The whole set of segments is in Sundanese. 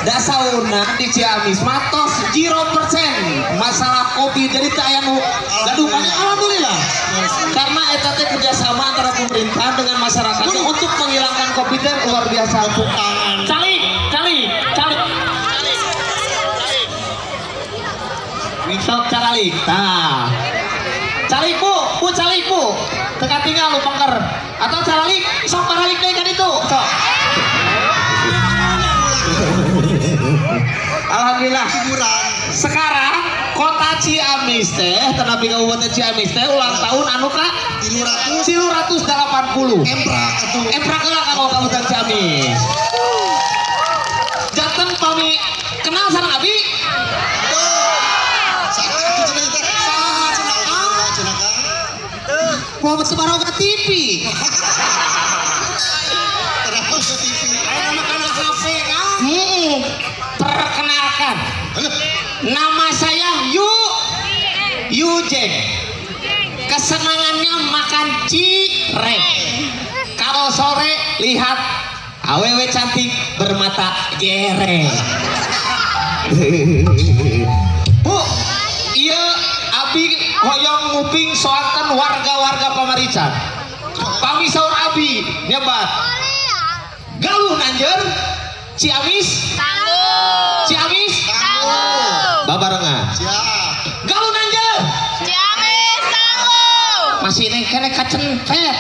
Dasauna di Ciamis matos 0% masalah kopi jadi teu aya nu gaduh banyak alhamdulillah. Karena eta teh kerjasama antara pemerintah dengan masyarakat untuk menghilangkan kopi teh luar biasa. Tepuk tangan. Calik, calik, calik. Sok calik. Tah. Calik bu, bu calik bu. Teka tinggal lu pengker. Atau calik, sok paralik deui ka ditu. Sok. Alhamdulillah. Hiburan. Sekarang kota Ciamis teh, tetapi Kabupaten Ciamis teh ulang tahun anu ka 380. Emprak atuh. Emprak heula ka Kabupaten Ciamis. Janten pami kenal sareng abi? Muhammad Sebaroga TV. Perkenalkan, nama saya Yujeng. Kesenangannya makan cireng. Kalau sore lihat awewe cantik bermata gereng. Bu, iya abi hoyong nguping soanten warga-warga Pamarican. Pami saur abi nyebat Galuh Nanjer Ciamis tangguh. Ciamis tangguh. Babarengan. Siap. Galuh Nanjer Ciamis tangguh. Masih neng kene kacentet.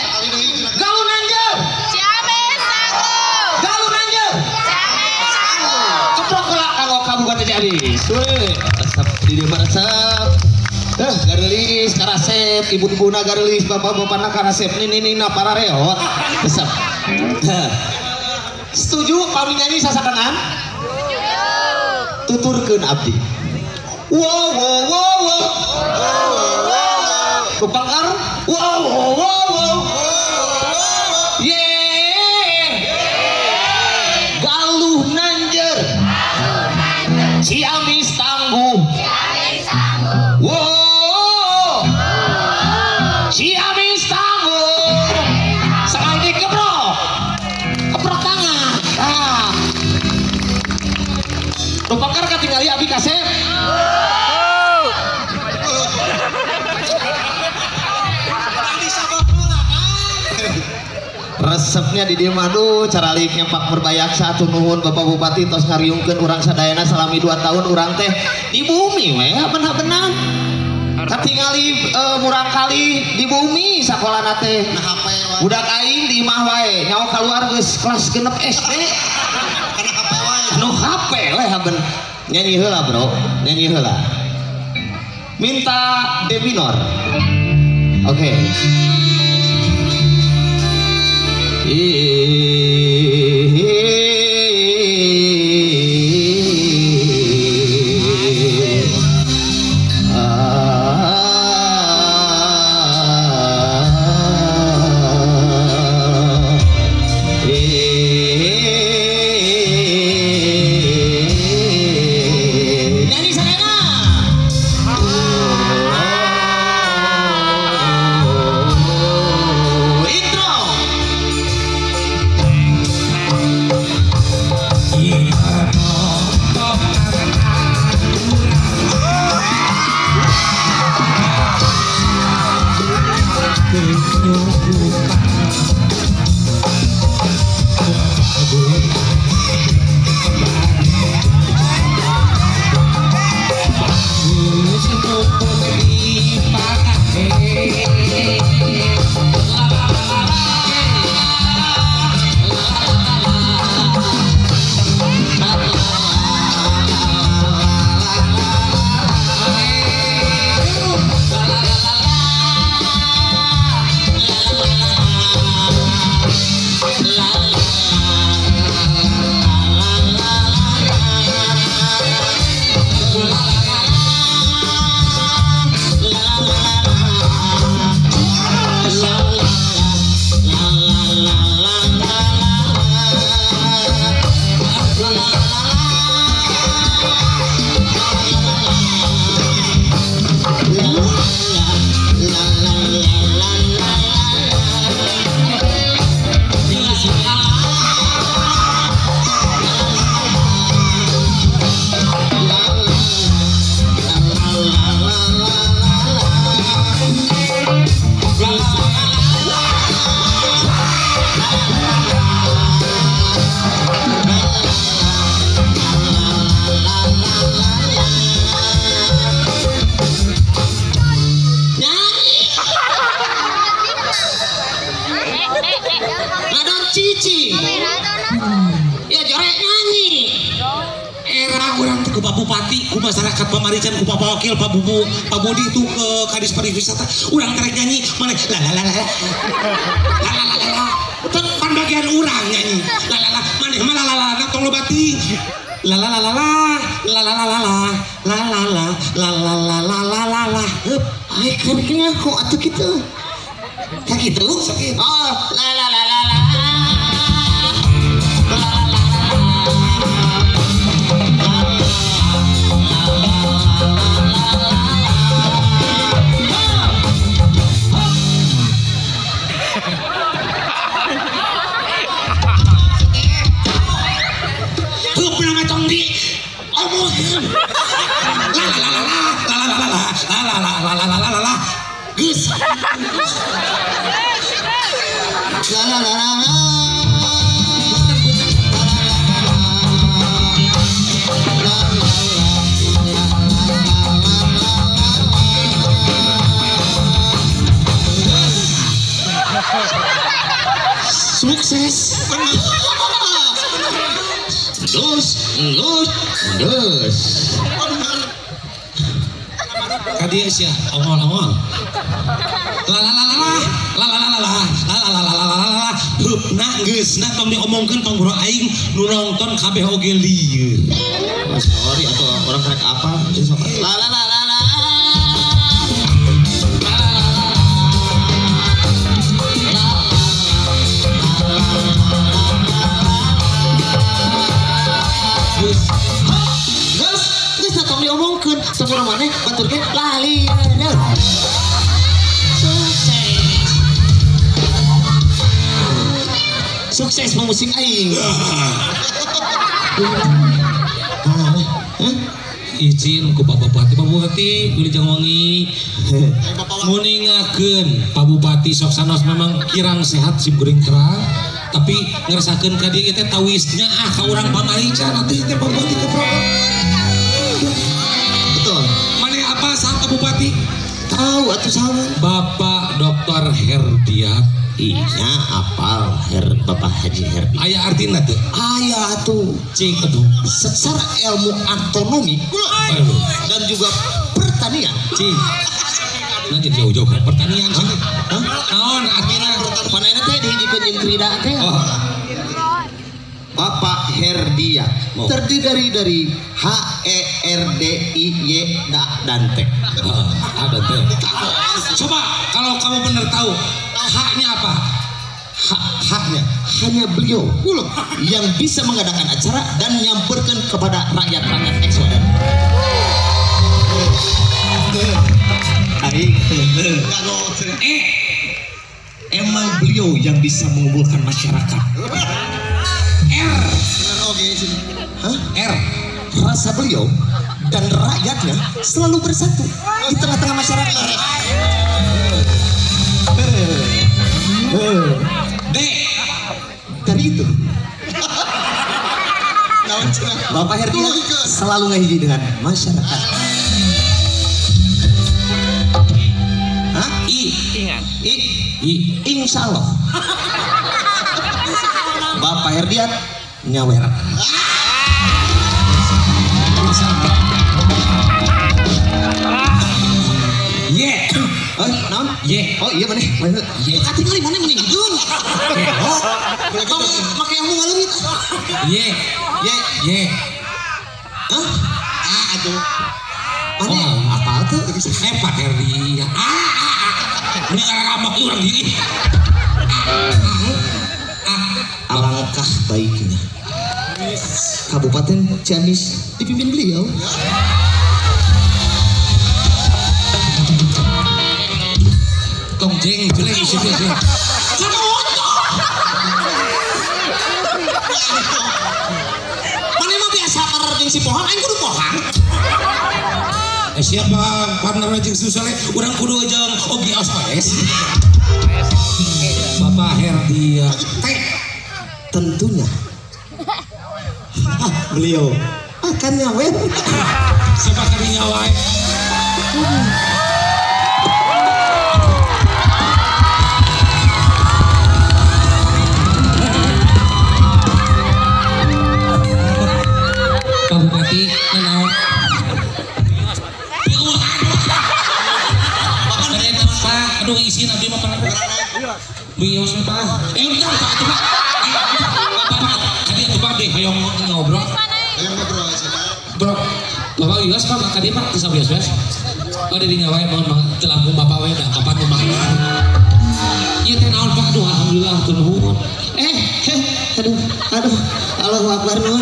Galuh Nanjer Ciamis tangguh. Galuh Nanjer Ciamis tangguh. Keprok heula kanggo Kabupaten Ciamis. Weh, resep di dieu mah resep. Garelis karasep, ibu-ibuna garelis, bapak-bapakna karasep, nini-nina parareot. Resep. Setuju kami nyanyi sasarengan? Setuju. Tuturkeun abdi. Wow wow wow wow. Bepangkar. Wow wow wow wow. Yeay. Galuh Nanjer. Ciamis tangguh. Wow. Ciamis tangguh. Sekali keprok. Keprok tangan. Nah. Rupakar katingali abi kasep. Resepnya di dieu mah duh caraliknya Pak Purbayaksa atuh nuhun Bapak Bupati tos ngariungkeun urang sadayana salami 2 tahun urang teh di bumi we benar-benar. Katingali murang kali di bumi sakolana teh. Budak aing di imah wae nyawa keluar geus kelas 6 SD. Kana HP wae. Nu HP we haben. Nyanyi heula bro, nyanyi heula. Minta D minor. Oke. Nyanyi sarena. Intro. Ku Pak Bupati, ku masyarakat Pamarican, ku Pak Wakil, Pak Bubu, Pak Budi itu ke Kadis Pariwisata. Urang terek nyanyi, mana la la la la la la la la la. Pan bagian urang nyanyi. La la la, maneh mah la la la tong loba teuing. La la la la la la la la la la la la la la la la la la la. Heup, ai keur kok atuh kitu. Kayak gitu? Oh, la la la la la. La la la la la la geus la la la la la. Sukses. Dus, dus, dus. Kadieu sia ongol-ongol. La la la la la la la la la la la la la la la. Heupna geusna tong diomongkeun tong bro aing nu nonton kabeh oge lieur. Sorry atau orang rek apa? La la la la la. Geus, geus tong diomongkeun. Tong maneh batur ge lali. Sukses. Sukses memusik aing. Izin ku Pak Bupati, Pak Bupati Wilujeng Wangi nguningakeun Pak Bupati sok sanos memang kirang sehat si kuring terang tapi ngeresakeun ka dieu teh tawisnya ah ka urang Pamarican atuh teh Pak Bupati ke program. Betul. Maneh apa saha Pak Bupati? Tahu atuh saha? Bapak Dr. Herdiat. Iya, apal Bapak Haji Herdi. Aya artina teu? Aya atuh. Cing atuh. Secara ilmu anatomi dan juga pertanian. Cing. Nah jadi jauh-jauh kan pertanian sih. Hah? Naon artina? Panena teh dihijikeun jeung krida teh. Oh. Bapak Herdiat terdiri dari H E R D I Y dan T. H dan T. Coba kalau kamu benar tahu haknya apa? Haknya hanya beliau yang bisa mengadakan acara dan menyampaikan kepada rakyat-rakyat Exwadan. Emang beliau yang bisa mengumpulkan masyarakat. R. Hah? R. Rasa beliau dan rakyatnya selalu bersatu di tengah-tengah masyarakat. D. Dari itu Bapak Herdiat selalu ngehiji dengan masyarakat. Hah? I. Ingat. I. I. Insya Allah Bapak Herdiat nyawer. Ye. Naon? Ye. Oh iya maneh. Ye. Katingali maneh mending hidung. Tong make ilmu ngaleungit. Ye. Ye. Ye. Hah? Ah atuh. Maneh apa tuh? Pak Herdiat. Ah ah ah. Mending ngaramok urang diri. Alangkah baiknya Kabupaten Ciamis dipimpin beliau. Tong jeng jelek isi teh. Mana emang biasa partner jeung si Pohang, aing kudu Pohang. Siapa partner jeung Susole, urang kudu jeung Ogi Ospaes. Bapak Herdiat. Tentunya beliau akan nyawer. Siapa kali nyawer? Pak Bupati, nanaon? Aduh isin abdi mah pernah. Bios mah Pak. Udah Pak atuh Pak. Bapak kadi atuh Pak deh hoyong ngobrol. Hoyong ngobrol cenah. Bro, Bapak wios Pak kadi Pak teu sabios-bios. Oh di dinya wae mohon teu langkung Bapak we da kapan mah. Ieu teh naon Pak? Aduh alhamdulillah hatur nuhun. Aduh aduh Allahu Akbar nuhun.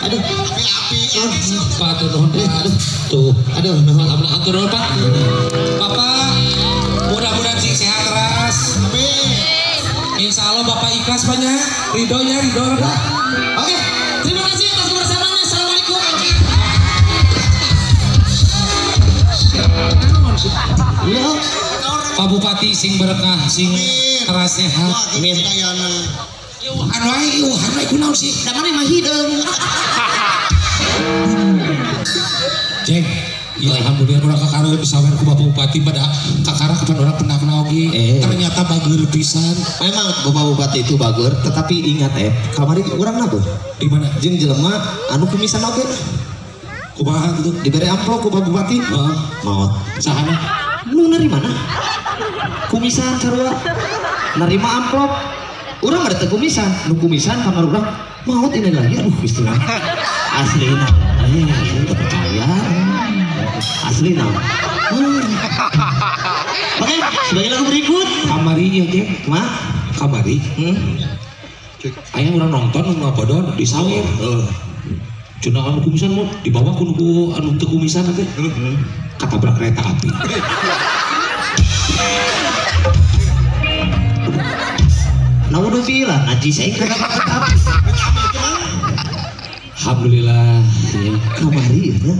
Aduh api api Pak hatur nuhun Pak. Aduh tuh. Aduh nuhun. Alhamdulillah hatur nuhun Pak. Bapak mudah-mudahan sing sehat teras. Amin. Insya Allah Bapak ikhlas banyak. Ridhonya ridho Pak. Oke, terima kasih atas kebersamaannya. Assalamualaikum. Ya. Pak Bupati sing berkah, sing teras sehat. Amin. Iuhan wae kunaon sih? Da maneh mah hideung. Cek. Ya alhamdulillah urang kakara disawer ku Bapak Bupati pada kakara kapan urang pernah kena oge. Ternyata bager pisan. Memang Bapak Bupati itu bager, tetapi ingat kamari urang nabuh. Di mana? Jeung jelema anu kumisan oge. Kumaha gitu? Dibere amplop ku Bapak Bupati. Heeh. Maot. Sahana? Nu narima na? Kumisan sarua. Narima amplop. Urang mah teu kumisan, nu kumisan kamar urang maot ini lagi aduh Gusti. Aslina. Teu percaya. Asli nah. Oke, sebagai lagu berikut. Kamari ya, Cek. Ma, kamari. Aya urang nonton nu ngabodor di sawer. Cenah anu kumisan mun dibawa ku nu anu teu kumisan teh. Katabrak kereta api. Nah udah bilang najis aing katabrak kereta api. Alhamdulillah ya. Kamari ya.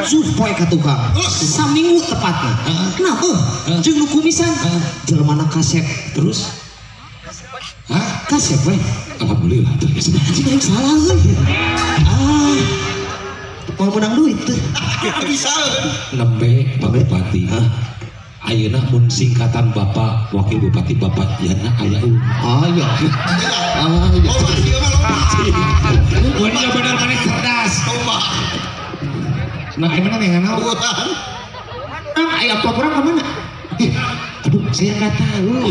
7 poe ka tukang. Saminggu tepatna. Kenapa? Jeung nu kumisan. Jelema kasep. Terus? Hah? Kasep we. Alhamdulillah. Anjing aing salah euy. Ah. Mau menang duit teh. Bisa. Nembe Pak Bupati. Ayeuna mun singkatan Bapak Wakil Bupati Bapak Yana aya euy. Aya. Aya. Wah, benar maneh cerdas. Nah, emang yang naon? Ah, aya amplop urang ka mana? Aduh, saya nggak tahu.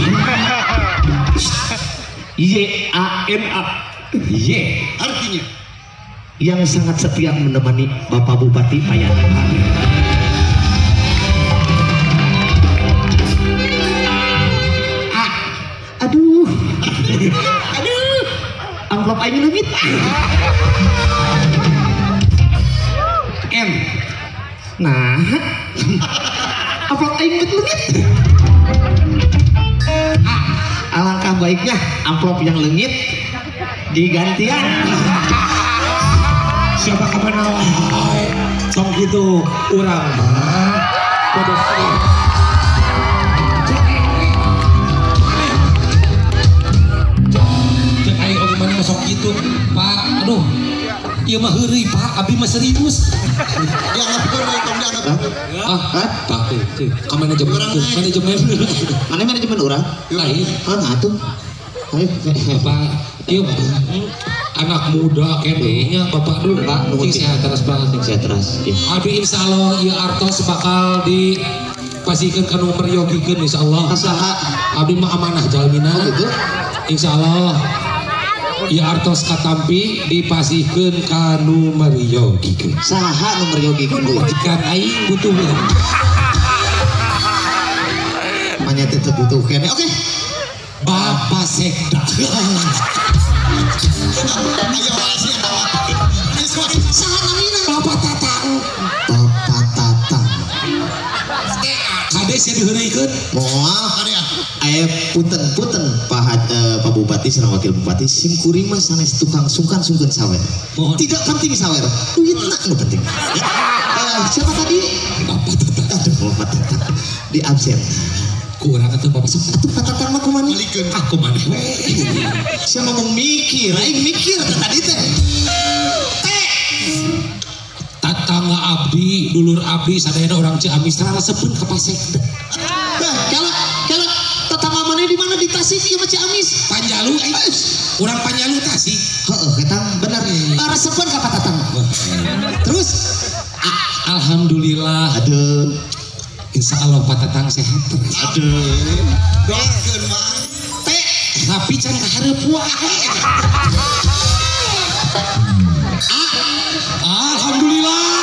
Y A N A. Y artinya yang sangat setia menemani Bapak Bupati Payana. A. Aduh. Aduh. Amplop aing leungit. M. Nah. Amplop aing leungit. Alangkah baiknya amplop yang leungit digantian. Siapa kapan wae. Tong kitu urang mah. Bodoh. Cek aing oge maneh sok kitu, Pak. Aduh. Ieu mah heureuy, Pak. Abi mah serius. Dianggap heureuy, tong dianggap. Ah, Pak, ka manajemen tuh, manajemen. Mana manajemen urang? Lain. Hah, atuh. Ayo, Bapak, ieu anak muda keneh nya Bapak dulu, Pak. Sing sehat terus, Pak. Sing sehat terus. Abi insyaallah ieu artos bakal dipasihkeun ka nu meryogikeun insyaallah. Saha? Abdi mah amanah jalmina. Oh gitu. Insyaallah ieu artos katampi dipasihkeun ka nu meryogikeun. Saha nu meryogikeun? Majikan aing butuh. Manya teh teu butuh keneh. Oke. Bapak Sekda. Saha namina? Bapak Tatang. Bapak Tatang. Kade sia diheureuykeun? Moal. Aya punten-punten Pak Bupati sareng Wakil Bupati sim kuring mah sanes tukang sungkan-sungkeun sawer. Tidak penting sawer, duitna nu penting. Siapa tadi? Bapak Tatang. Aduh, Bapak Tatang. Di absen. Kurang atuh Bapak Sekda. Atuh Pak Tatang mah kumaha? Balikeun. Ah kumaha we. Sia ngomong mikir, aing mikir teh tadi teh. Teh. Tatangga abdi, dulur abdi sadayana urang Ciamis raresepeun ka Pak Sekda. Bah, kalau tetangga mana di mana di Tasik ieu mah Ciamis. Panjalu aing. Urang Panjalu Tasik. Heeh, eta bener. Resepeun ka Pak Tatang. Terus alhamdulillah. Aduh. Insya Allah Pak Tatang sehat terus. Aduh. Doakeun mah. T tapi can kahareup wae. A alhamdulillah.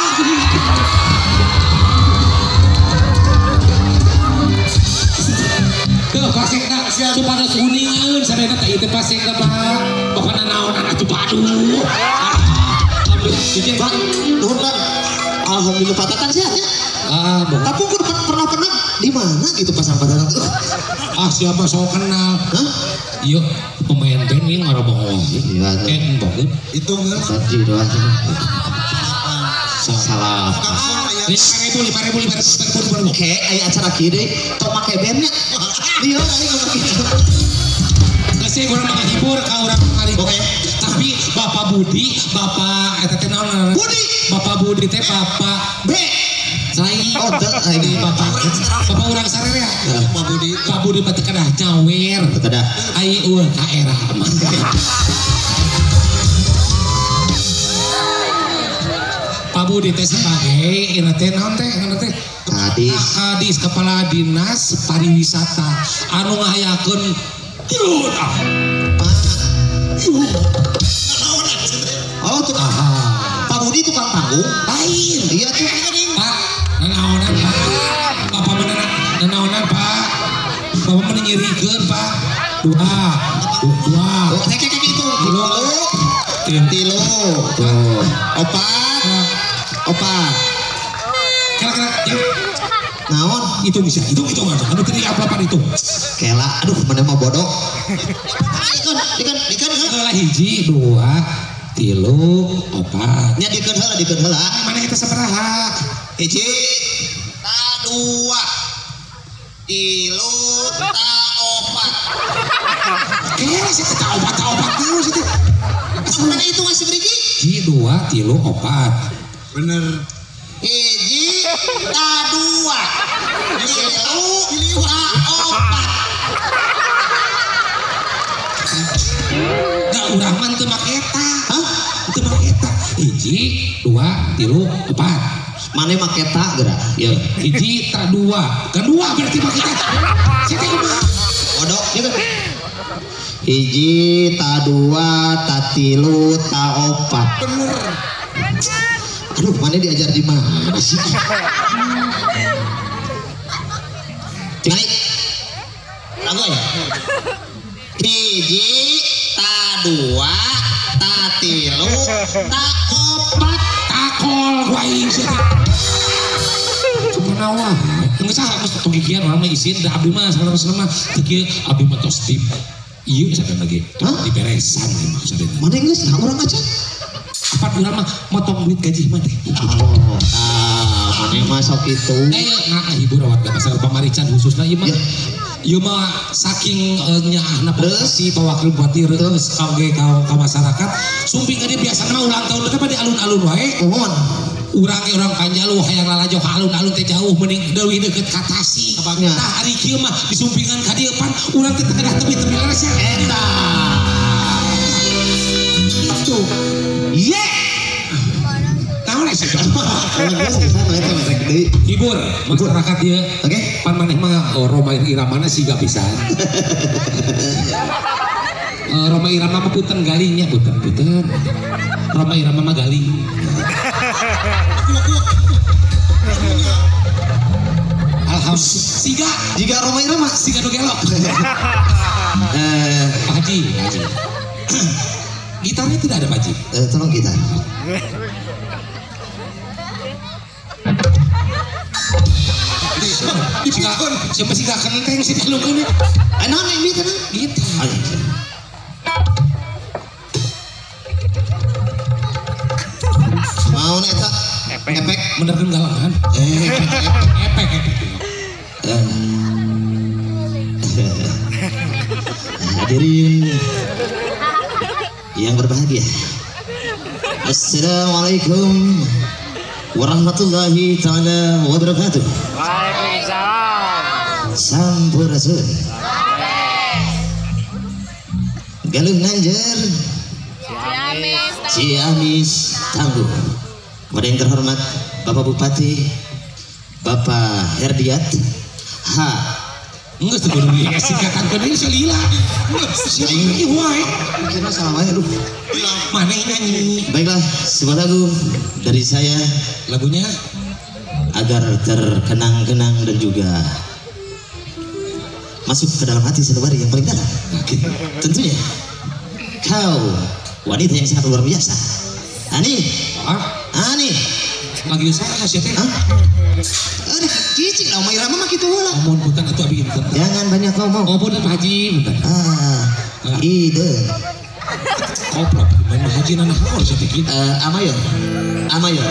Tuh pasekna supados uningaeun sadayana teh ieu teh pasekna Pak. Pokona naonan atuh padu. Alhamdulillah. Pak, nuhun Pak. Alhamdulillah Pak Tatang sehat ya. Ah, tapi ukur pernah di mana gitu pasang Pak Tatang tuh? Ah, siapa sok kenal? Hah? Iya, pemain band ini ngaroboh. Iya, banget. Itu enggak. Saji doang. Salah. 5.000, 5.000, 5.000, 5.000. Oke, aya acara kieu deui, tong make bandnya. Iya, aing ngomong kieu. Geus urang mah ngahibur ka urang kali. Oke. Tapi Bapak Budi, Bapak eta teh naon? Budi. Bapak Budi teh Bapak B. Lain. Oh, teu aing Bapak. Bapak urang sararea. Pak Budi. Pak Budi mah teu kedah nyawer. Teu kedah. Ai eueuh ka era mah. Pak Budi teh sebagai ieu teh naon teh? Naon teh? Kadis. Kadis Kepala Dinas Pariwisata anu ngahayakeun ieu tah. Oh, tukang. Pak Budi tukang panggung. Lain. Iya tuh. Pak, nanaonan Pak. Bapak mana nanaonan Pak. Bapak mana nyirikeun Pak. Dua. Dua. Oh, kayak gitu. Tilu. Tilu. Tuh. Opat. Opat. Kira-kira ya. Naon? Itu bisa. Hitung aja. Anu tadi apa itu? Kela, aduh mana mau bodoh. Ikan. Heula hiji, dua, tilu, opat. Nya dikeun heula, Mana kita sabaraha? Hiji, ta dua, tilu, ta opat. Kela sih ta opat terus itu. Mana itu masih beriki? Hiji, dua, tilu, opat. Bener. Hiji, ta dua, tilu, ta opat. Nah, urang mah teu make eta. Hah? Teu make eta. Hiji, dua, tilu, opat. Mane make eta geura? Ya, hiji ta dua. Kan dua berarti make eta. Sia teh kumaha? Bodoh, ieu kan. Hiji ta dua ta tilu ta opat. Bener. Aduh, mana diajar di mana sih? Tinggal. Lagoy. Hiji ta dua ta tilu ta opat. Takol gua aing sih. Kumaha wae. Geus ah geus tong gigian urang mah isin da abdi mah salarasna mah teu kieu abdi mah tos di ieu sadayana ge. Diberesan mah sadayana. Mana geus nah urang aja. Apan urang mah motong duit gaji mah teh. Oh, tah mana mah sok kitu. Nah hibur warga masyarakat Pamarican khususna ieu mah. Ieu mah saking nyaahna si Pak Wakil Bupati reueus kangge ka masyarakat sumping ka dieu biasana mah ulang tahun teh di alun-alun wae. Mohon. Urang ge urang Panjalu hayang lalajo ka alun-alun teh jauh mending leuwih deukeut ka Tasik. Tah ari kieu mah disumpingan ka dieu pan urang teh teu kedah tepi-tepi leres ya. Eta. Itu. Ye. Naon sih? Hibur masyarakat ieu. Oke. Pan maneh mah Roma Iramana siga pisan. Roma Irama mah punten galingnya punten. Roma Irama mah galing. Alhamdulillah. Siga jika Roma Irama siga nu gelok. Pak Haji, Haji. Gitarnya tidak ada Pak Haji. Tolong gitar. Siapa sih gak kenteng sih kalau ini? Naon ini kan? Gitar. Mau eta? Efek benerkeun galangan. Efek. Hadirin yang berbahagia. Assalamualaikum warahmatullahi taala wabarakatuh. Waalaikumsalam. Sampurasun. Galuh Nanjer Ciamis Tangguh. Kepada yang terhormat Bapak Bupati, Bapak Herdiat H. Enggak sih kudu singkatan kudu ini salila. Sih wae. Kira salah wae aduh. Mana nyanyi? Baiklah, sebuah lagu dari saya. Lagunya agar terkenang-kenang dan juga masuk ke dalam hati sanubari yang paling dalam. Oke. Tentunya kau wanita yang sangat luar biasa. Ani. Ah? Ani. Lagi usaha sih teh. Aduh, cicing lah, Oma Irama mah gitu lah. Ngomong bukan atau abi bentar. Jangan banyak ngomong. Oh, punten Pak Haji, bentar. Ah, ide. Koplok, main Pak Haji nanah naon sih teh gitu. Amayor. Amayor.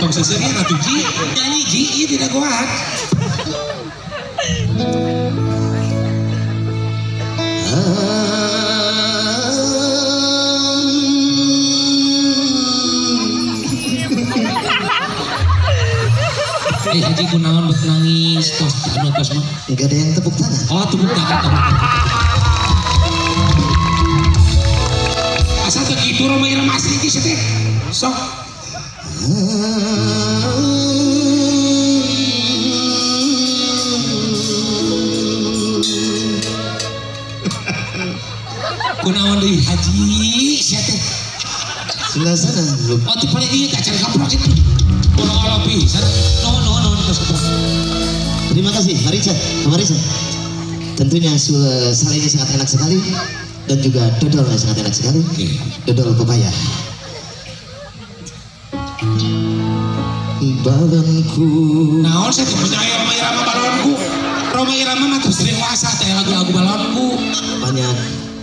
Tong seserian atuh Ji, nyanyi Ji, ieu tidak kuat. Haji kunaon bet nangis tos anu tos mah. Enggak ada yang tepuk tangan. Oh, tepuk tangan. Asal teu kitu Rhoma Irama asli ge teh. Sok. Kunaon deui Haji sia teh. Sebelah sana belum. Oh, teu paling ieu acan kaprok kitu. Ulah-ulah pisan. Nuhun nuhun nuhun tos kaprok. Terima kasih Marica, Marica. Tentunya salenya sangat enak sekali dan juga dodolnya sangat enak sekali. Oke. Dodol pepaya. Balonku. Naon saya teh percaya Rhoma Irama balonku. Rhoma Irama mah terus dewasa teh lagu-lagu balonku. Banyak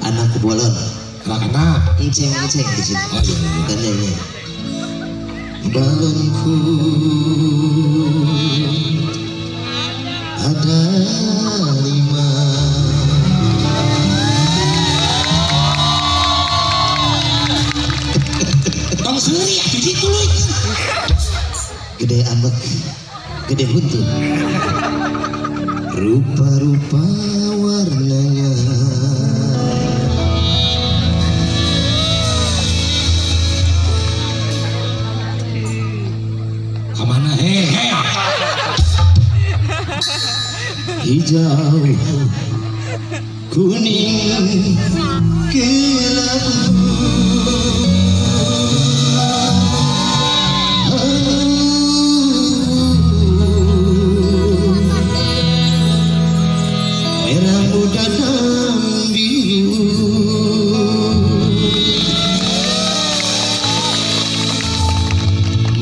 anakku bolon. Anak-anak. Enceng-enceng di sini. Oh iya iya. Dan nyanyi. Balonku ada 5. Tong seuri atuh Ji tuluy. Gede ambek, gede huntu. Rupa-rupa warnanya. Kemana he? Hijau, kuning, kelabu. Merah muda dan biru.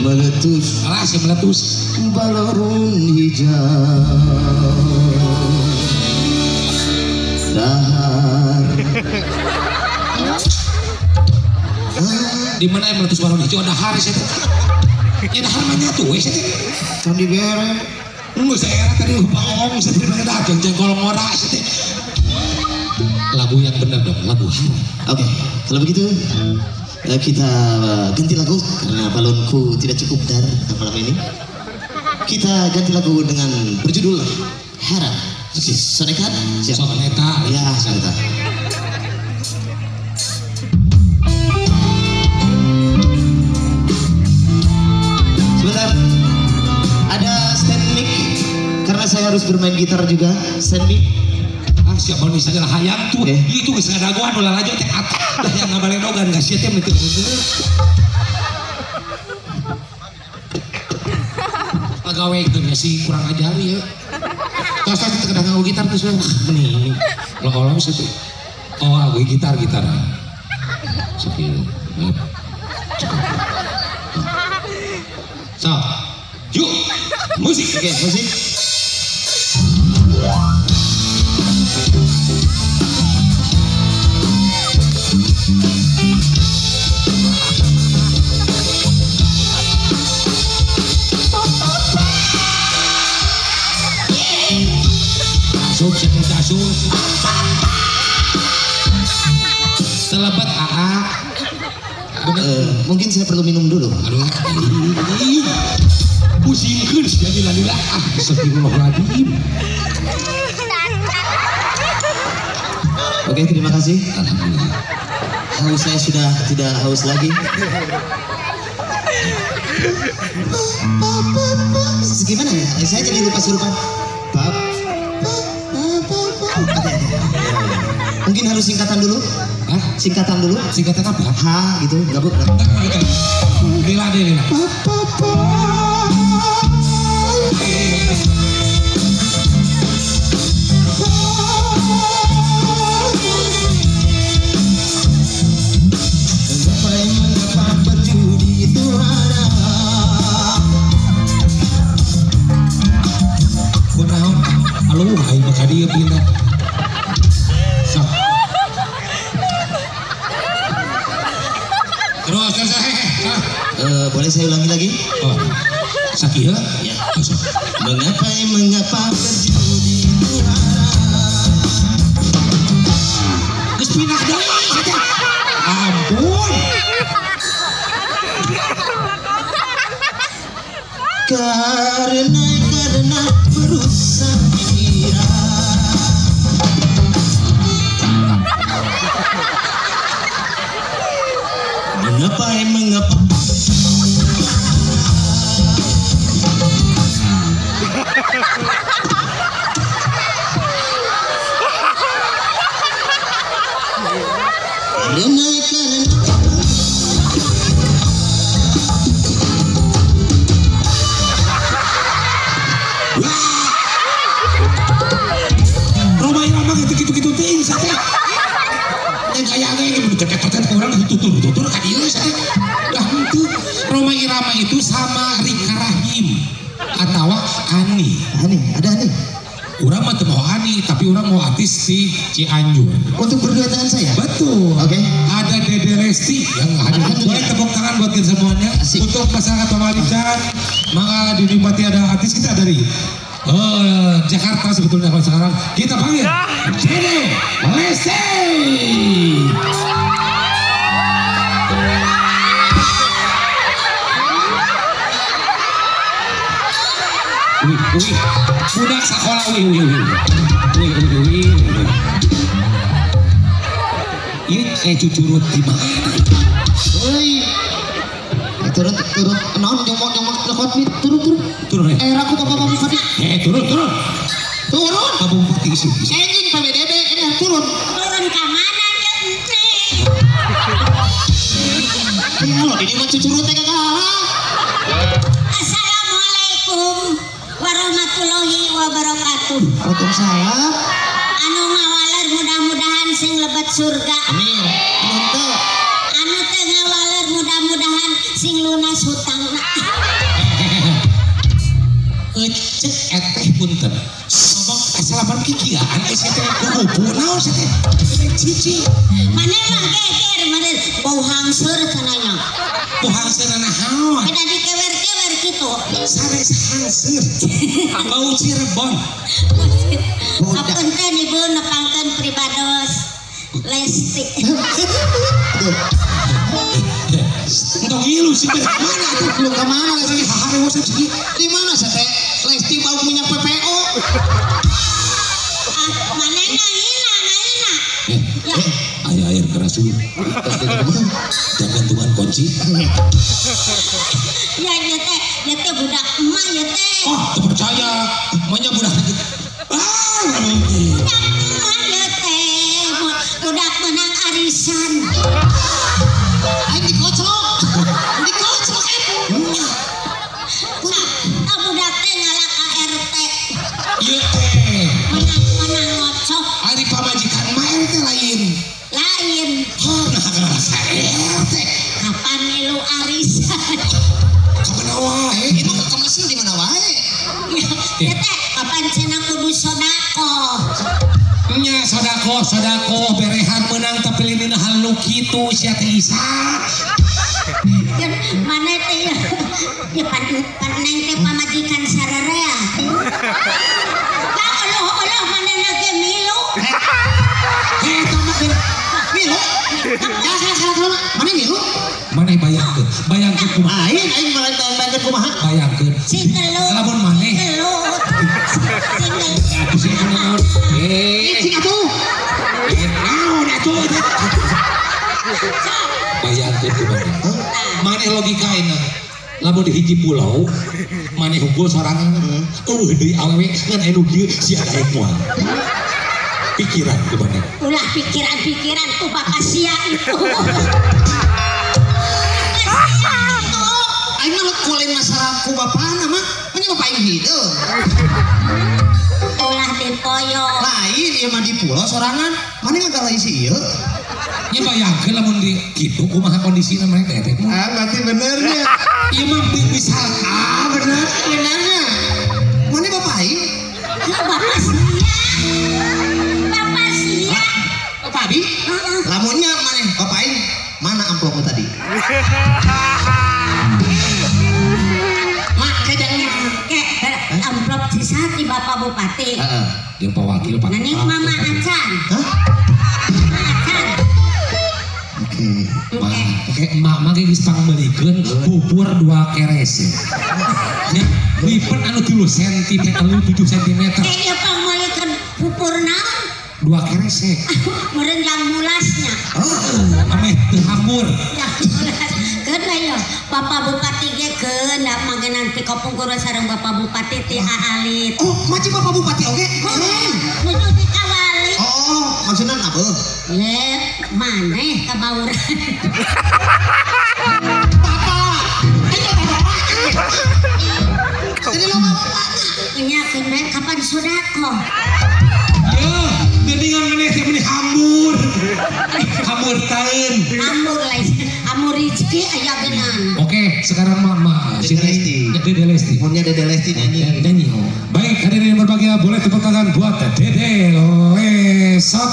Meletus, alah si meletus. Balon hijau. Dahar. Di mana yang meletus balon hijau dahar sih teh? Ya dahar mah nyatu we sih teh. Kan dibere. Enggak saya tadi bohong saya tadi dahar jengkol ngora sih teh. Lagu yang benar dong, lagu har. Oke, kalau begitu kita ganti lagu karena balonku tidak cukup dar malam ini. Kita ganti lagu dengan berjudul Haram. Soneta? Siap. Soneta. Ya, soneta. Sebentar. Ada stand mic karena saya harus bermain gitar juga. Stand mic. Ah, siap mau nih segala hayang tuh. Itu geus ngadagoan ulah laju teh atuh. Dah yang ngabalenogan ka sia teh meuti. Pagawe geus sih kurang ajar ya. Tos tos teu kedah gitar geus meni. Lo-lo situ. Oh, aku gitar. Sakieu. So, yuk musik. Oke, musik. Asup, asup. Selebat AA. Bener. Mungkin saya perlu minum dulu. Aduh. Pusingkeun sia lila-lila. Ah, astagfirullahaladzim. Oke, terima kasih. Alhamdulillah. Haus saya sudah tidak haus lagi. Gimana ya? Saya jadi lupa surupan. Oke. Mungkin harus singkatan dulu. Hah? Singkatan dulu. Singkatan apa? H gitu, gabung. Lila deh, lila. Mengapa berjudi itu haram? Kunaon? Aluh, aing mah ka dieu pindah. Sok. Terus, terus, Boleh saya ulangi lagi? Oh. Sakieu? Ya. Mengapa mengapa berjudi itu haram? Geus pindah deui sia teh. Ampun. Karena merusak pikiran. Mengapa mengapa karena Roma Irama gitu-gitu teuing sia teh. Yang gaya ge deket-deket kurang ditutur-tutur ka dieu sia teh. Dah henteu. Roma Irama itu sama Rika Rahim atau Ani. Ani, ada Ani. Urang mah teu mau Ani, tapi urang mau artis di Cianjur. Untuk berdua dengan saya? Betul. Oke. Ada Dede Lesti yang hadir. Boleh tepuk tangan buat kita semuanya. Asik. Untuk masyarakat Pamarican, maka dinikmati ada artis kita dari Jakarta sebetulnya kalau sekarang kita panggil Dede Lesti. Wih, wih, budak sekolah, wih, wih, wih, wih, wih, wih. Ini cucurut di mana? Woi, turun, turun, naon nyomot, nyomot, nyomot, turun, turun, turun. Aku bapak bupati. Turun, turun, turun. Bapak bupati isu. Anjing PBDB, turun. Turun ke mana ya ente? Ya lo, ini mah cucurut teh kalah. Assalamualaikum warahmatullahi wabarakatuh. Waalaikumsalam. Anu ngawaler mudah-mudahan sing lebet surga. Amin. Anu teu. Anu teu ngawaler mudah-mudahan sing lunas hutangna. Ecek eteh punten. Ngomong asalaman kikiaan sia teh kubu naon sia teh. Cici. Maneh mah geger maneh bau hangseur cenah nya. Bau hangseur naon? Beda dikewer-kewer kitu. Sanes hangseur. Bau Cirebon. Apunten ibu nepangkeun pribados Lesti. Entong ngilu sih ke mana tuh? Lu ke mana Lesti? Hahaha sih. Di mana sih teh? Lesti bau minyak PPO. Ah, manehna hilang ayeuna. Ya. Air air keras dulu. Dan gantungan kunci. Ya ya teh, ya teh budak emak ya teh. Oh, terpercaya. Emaknya budak. Ah, budak emak ya teh. Budak menang arisan. Aing dikocok. Dikocok kan. Nah, budak teh ngalak KRT. Ieu teh. Menang-menang ngocok. Ari pamajikan mah RT lain. Lain. Oh, nah ngalak KRT. Kapan milu arisan? Kamana wae? Ieu mah ke mesin di mana wae? Ya teh, kapan cenah kudu sodakoh? Nya sodakoh, sodakoh berehan menang tapi lindina hal nu kitu sia teh Isa. Mana teh ya? Ya pan neng teh pamajikan sararea. Lah oloh-oloh manehna ge milu. Heh, eta mah milu. Ya salah mana ngilu? Maneh bayangkeun, bayangkeun kumaha? Aing aing bayangkeun kumaha? Bayangkeun. Sing gelut. Lamun maneh. Gelut. Sing gelut. Atuh sing naon? Eh, sing atuh. Naon atuh? Bayangkeun kumaha? Maneh logika ayeuna. Lamun di hiji pulau, maneh unggul sorangan. Eueuh deui awewe ngan anu kieu sia daek moal. Pikiran ku maneh. Ulah pikiran-pikiran ku bapak sia itu. Aing mah kualin masalah ku bapana mah, nya bapak aing hideung. Ulah dipoyo. Lain ieu mah di pulau sorangan, maneh ngagala isi ieu. Nya bayangkeun lamun di kitu kumaha kondisina maneh teh teh. Ah, berarti benernya. Ieu mah misal ah bener benernya. Maneh bapak aing? Bapak sia. Bapak sia. Bapak abi? Lamunnya maneh bapak aing mana amplopmu tadi? Mak jangan ke amplop sisa di Bapak Bupati. Heeh, jeung Pak Wakil Pak. Nani Mama Acan. Hah? Mama Acan. Oke. Oke. Oke, emak mah geus pangmeulikeun bubur 2 keres. Nya, lipen anu 3 cm, 7 cm. Ieu pangmeulikeun bubur naon? 2 keresek. Meureun jang mulasnya. Heeh, ameh teu hambur. Jang mulas. Keun we Bapak Bupati ge keun da manggenan ti kapungkur sareng Bapak Bupati ti alit. Oh, maci Bapak Bupati oge? Heeh. Nuju dikawali. Oh, maksudna apa? Ye, maneh kabauran. Bapak. Ayo bapak. Jadi lo bapakna. Nya keun we kapan sedekah? Yeuh, geuningan maneh teh meuni hambur. Hambur taeun. Hambur lain. Hambur rezeki aya geunan. Oke, sekarang Mama Dede Lesti. Dede Lesti. Punya Dede Lesti nyanyi. Nyanyi. Baik, hadirin yang berbahagia boleh tepuk tangan buat Dede Lesot.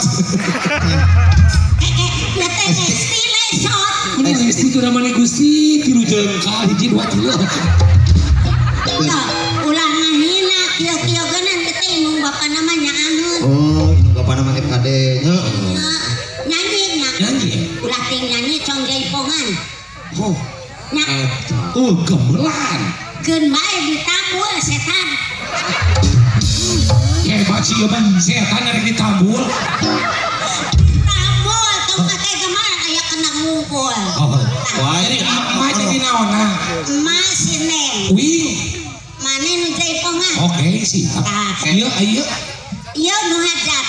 Ya teh Lesti Lesot. Ini Lesti itu namanya Gusti tilu jengkal hiji dua tilu. Ulah ngahina kieu-kieu geunan teh indung bapak namanya Aheun. Oh, indung bapak nama FKD nya. Nyanyi nya. Nyanyi. Ulah ting nyanyi cong jaipongan. Oh. Nya. Oh, gemelan. Keun bae ditambul setan. Hebat sih ieu mah setan rek ditambul. Ditambul tong pake gemelan aya kena ngumpul. Oh. Wah, jadi emak jadi naonna? Emak sinen. Wih. Mane nu jaipongan. Oke, siap. Ieu ieu. Ieu nu hajat.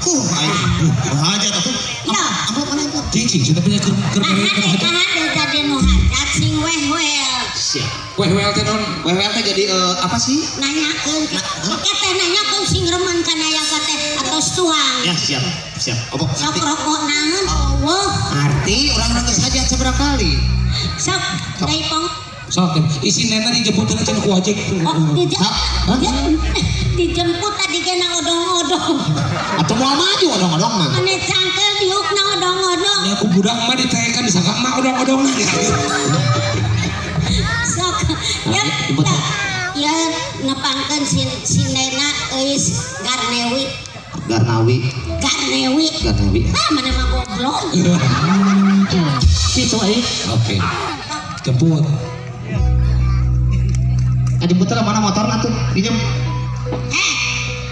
Aing nu hajat atuh. Ya. Amplop mana amplop? Cicing sudah punya keur keur jadi nu hajat sing weh-wel. Siap. Weh-wel teh naon? Weh-wel teh jadi apa sih? Nanyakeun. Ke teh nanyakeun sing remen kana yaga teh atos tuang. Ya, siap. Siap. Obok. Sok rokok naon? Eueuh. Arti urang geus hajat sabaraha kali. Sok daipong. Sok isi nena dijemput cenah ku ojek. Oh, dijemput tadi kena odong-odong. Atau mau maju odong-odong mah. Mane cangkel diukna odong-odong. Ya ku budak mah ditaekan disangka mah odong-odong. Sok ya ya nepangkeun si Nena euis Garnewi. Garnawi. Garnewi. Garnewi. Ah mana mah goblok. Kitu euy. Oke. Jemput. Jemput lah mana motorna tuh pinjam.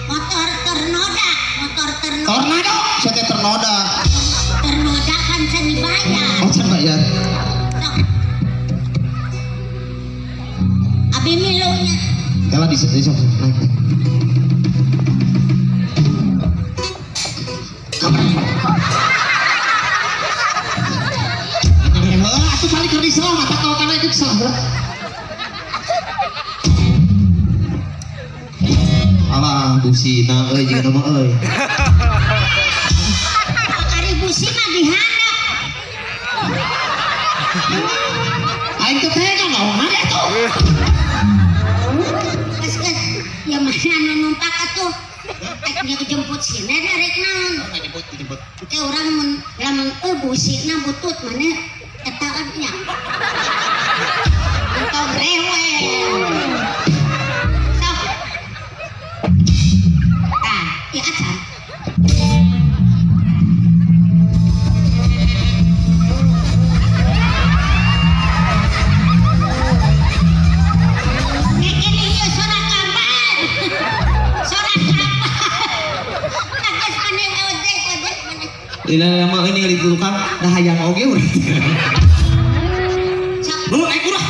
Motor ternoda, motor ternoda. Tornado, saya ternoda. Ternoda kan can dibayar. Oh, can bayar. Sok. Abi milunya. Kala di sok naik. Heula atuh balik keur diselah mata kau kana ikut salah. Alah busina euy jeung nama euy. Ari busina dihandap. Aing teh teh naon atuh. Geus ya mana anu numpak atuh. Rek dijemput sina rek naon? Dijemput dijemput. Teh urang mun lamun busina butut mana eta nya. Entong rewel. Sok. Tah, ieu acan. Lila mah ini di tukang dah hayang oge urang. Lu naik urang.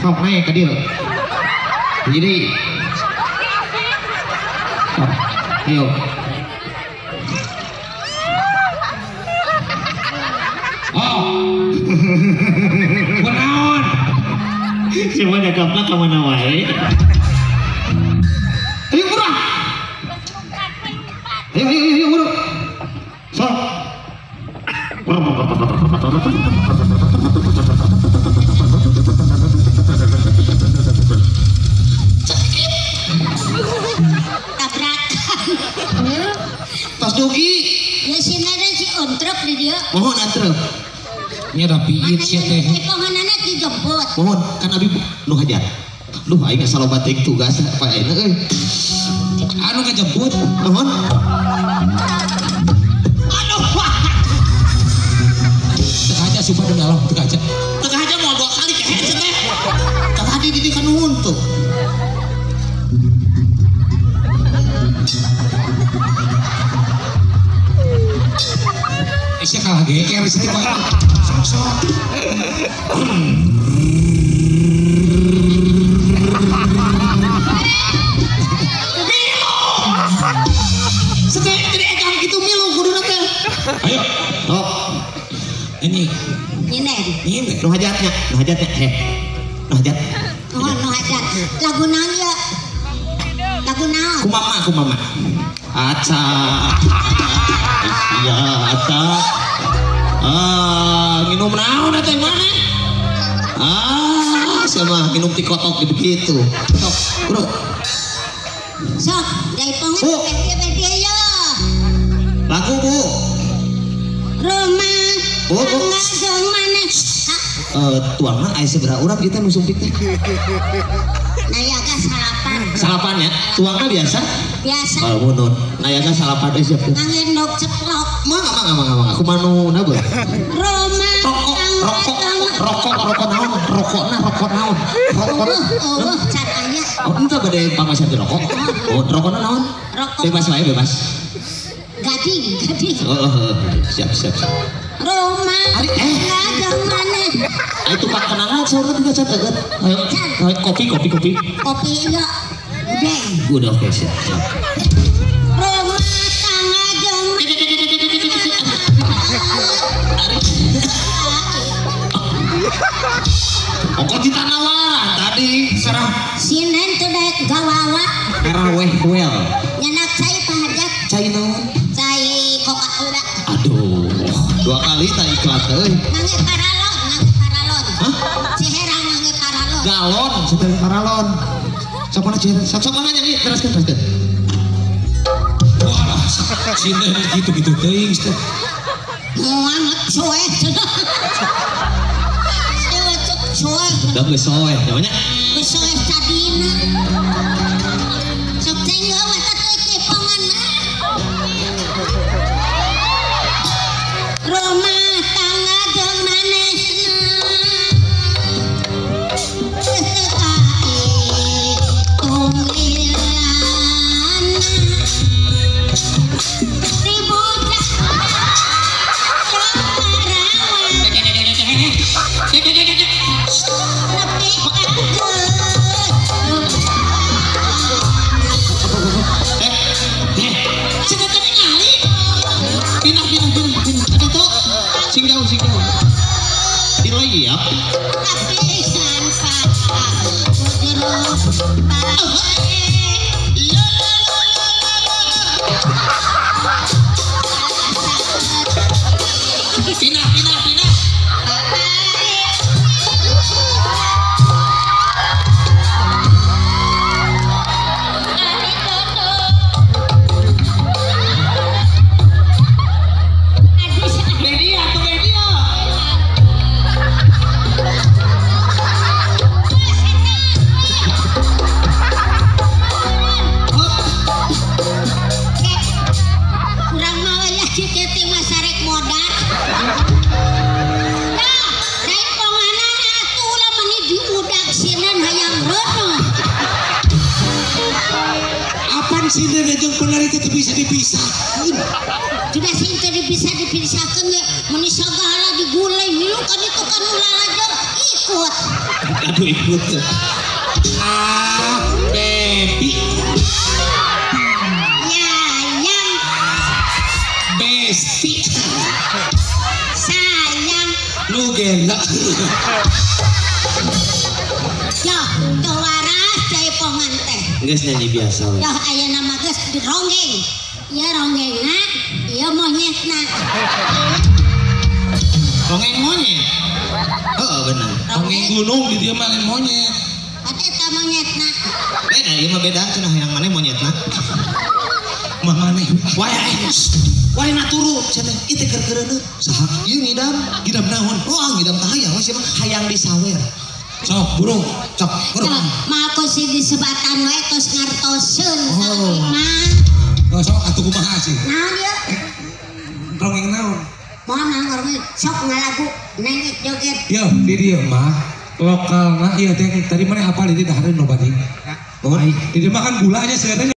Sok naik ka dieu. Jadi sok, ayo. Oh. Kunaon? Cuma nyakapna ka mana wae. Ayo urang. Ayo ayo ayo urang. Sok. Tabrakan. Tos dugi. Ya sinada si ontrok di dieu. Mohon antrep. Nya da piit sia teh. Pohonana dijemput. Mohon kan abi nu hajar. Duh aing geus loba teuing tugas pa ayeuna euy. Anu kajemput. Mohon. Aduh. Teu aja sumpah demi Allah, teu aja. Teu aja mau dua kali ke headset teh. Tadi di dieu nuhun tuh. Sia kalah GR sih teh. Sok-sok. Milu. Setelah jadi egang gitu milu kuduna teh. Ayo. Sok. Ini. Ini. Ini. Nu hajatnya, nu hajatnya. Heh. Nu hajat. Oh, nu hajat. Lagu naon ieu? Lagu naon? Kumama, kumama. Aca. Iya, aca. Ah, minum naon eta mana? Ah, sama minum ti kotok begitu. Sok, bro. Sok, jaipongan bede ya. Lagu, Bu. Rumah. Bu, Bu. Mana? Tuangna aya sabaraha urang kita nu sumpit teh? Nayaga salapan. Salapan ya? Tuangna biasa? Biasa. Oh, mun. Nayaga salapan euy siap. Ngangendok ceplok. Mangga mangga mangga mangga. Kumaha nu na beuh? Rumah. Rokok, rokok, rokok, rokok naon? Rokokna rokok naon? Rokok. Eueuh, can aya. Oh, entah bade pamasan di rokok. Oh, rokokna naon? Rokok. Bebas wae, bebas. Gading, gading. Oh, siap, siap, siap. Rumah. Ari mana? Ayo tukang kenangan saurna juga can eueut. Ayo, kopi, kopi, kopi. Kopi ieu. Gudeng. Udah oke, siap, siap. Rumah tangga jeung Ari. Ongko di tanawaran tadi sarah. Sinen teu daek gawawa. Merah weh well. Nyenak cai pahajat. Cai naon? Cai Coca-Cola. Aduh, dua kali tak iklan euy. Nangge paralon, nangge paralon. Hah? Ciherang nangge paralon. Galon, setel paralon. Sok mana Ciherang? Sok sok mana nyanyi teruskeun teruskeun. Walah, sinen gitu-gitu teuing teh. Moal soeh cenah. Soeh. Da geus soeh namanya. Geus soeh sadina. Sok ceng we teh kepongan. Rumah tangga jeung manehna. Teu kahitung lilana. Ribut parawan. Nepi ka Pan sinden jeung penari teh bisa dipisahkeun. Sudah sing teu bisa dipisahkeun ge mun sagala digulai milu ka ditu kan ulah ikut. Aduh ikut. Ah, baby. Yayang. Besti. Sayang. Nu gela. Ya, teu waras jaipongan teh. Geus nyanyi biasa we. Yah ayeuna mah geus dironggeng. Ieu ronggengna, ieu monyetna. Ronggeng monyet. Heeh bener. Ronggeng gunung di dieu mah lain monyet. Atuh eta monyetna. Beda ieu mah beda cenah yang maneh monyetna. Mah maneh. Wae wae na turu cenah ieu teh keur keureuneuh. Saha? Ieu ngidam. Ngidam naon? Wah ngidam ka hayang we sia mah hayang disawer. Sok burung, sok burung. Mah aku sih disebatan wae tos ngartoseun oh. Mah. Oh, sok atuh kumaha sih? Naon ieu? Ronggeng naon? Moal ronggeng sok ngalagu nengit joget. Yo, di dieu mah lokalna ieu teh tadi maneh hafal di dahareun loba deui. Oh, di dieu mah kan gulanya sebenarnya.